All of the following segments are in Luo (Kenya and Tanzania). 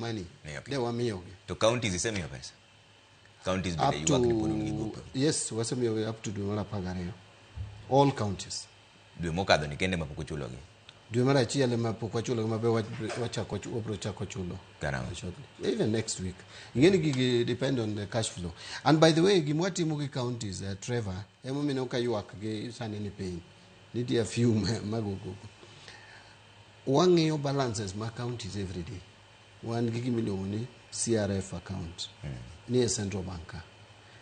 money. Yeah, okay. Ne wamiyogi. To counties isemiyo pesa? Counties bende Up ywak ni pod un gi to gope. Yes, wasemiyogi up to dwe mar 12. All counties. Dwe mokadho ni kende ma pok uchulogi. Dwe mar achiel ema pok wachulogi, ma be wachako, wabro chako chulo Karang'o? shortly. Even next week. Ing'eni gigi depend on the cash flow. And by the way, gima watimo gi counties, Trevor, emomiyo ka ywak gi sani ni piny. Nitie a few mago koko. Wang'iyo balances ma counties every day. Wan gi gima iluongo ni CRF account. Ni e central bank ka.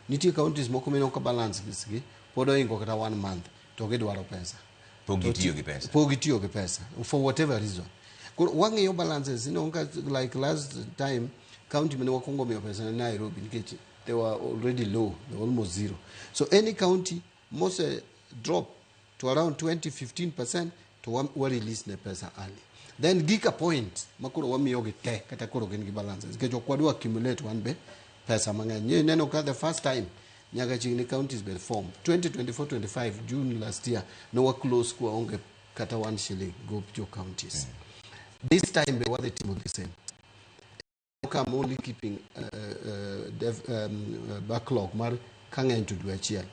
Nitie counties moko mineno ka balances gi pod oingo kata one month to gidwaro pesa. Pok gitiyo gi pesa. Pok gitiyo gi pesa for whatever reason. Koro wang'iyo balances, ka like last time county mane wakwongo miyo pesa ne Nairobi nikech they were already low, they were almost zero. So any county mose drop to around 20 15% to wa release ne pesa early. Then gik a point makoro wamiyogi te kata koro gin gi balances nikech ok wadwa accumulate wan be pesa mang'eny. Ineno ka the first time nyaka chiegni counties bed form 2024-25 June last year ne wa close kwa onge kata 1 shilling gop jo counties. This time be wadhi timo the same. I'm only keeping backlog mar kang'eny to dwe achiel.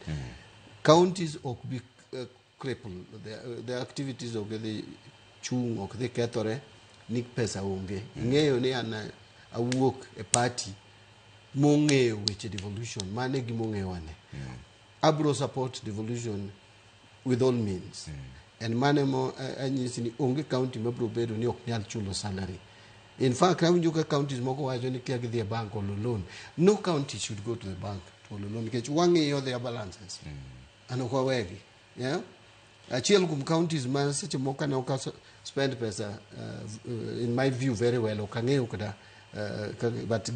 Counties ok bi cripple, the activities ok dhi chung', ok dhi kethore ni pesa onge. Ing'eyo ni an awuok e party mong'eyo weche devolution, mano e gima ong'eyo ane. Abro support devolution with all means. And mano emo anyisi ni onge county mabiro bedo ni ok nyal chulo salary. In fact, awinjo ka counties moko wacho ni kia gidhi e bank olo loan. No county should go to the bank to olo loan nikech wang'iyo their balances. An ok wawegi. Yeah? Achiel kuom counties ma seche moko ne ok spend pesa in my view very well, ok ang'eyo kata but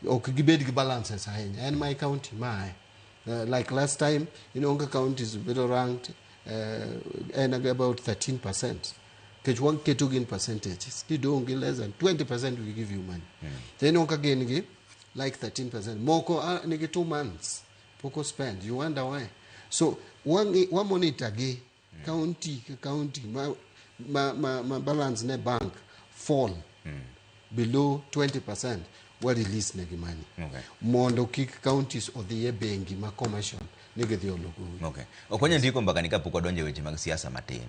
ok gibed gi balances ahinya. En my county mae. Like last time, ka counties bedo ranked en about 13%. Nikech waketo gi in percentages. Kidong' gi less than 20%, we give you money. To ineno ka gin gi like 13%. Moko nigi 2 months pok o spend. You wonder why. So wa monitor gi county ka county ma balance ne bank fall below 20%, wa release negi money. Mondo kik counties odhi e bengi ma commercial ni gidhi olo gowi. Okay. Ok wanyal tieko mbaka ni kapok wadonjo e weche mag siasa matin.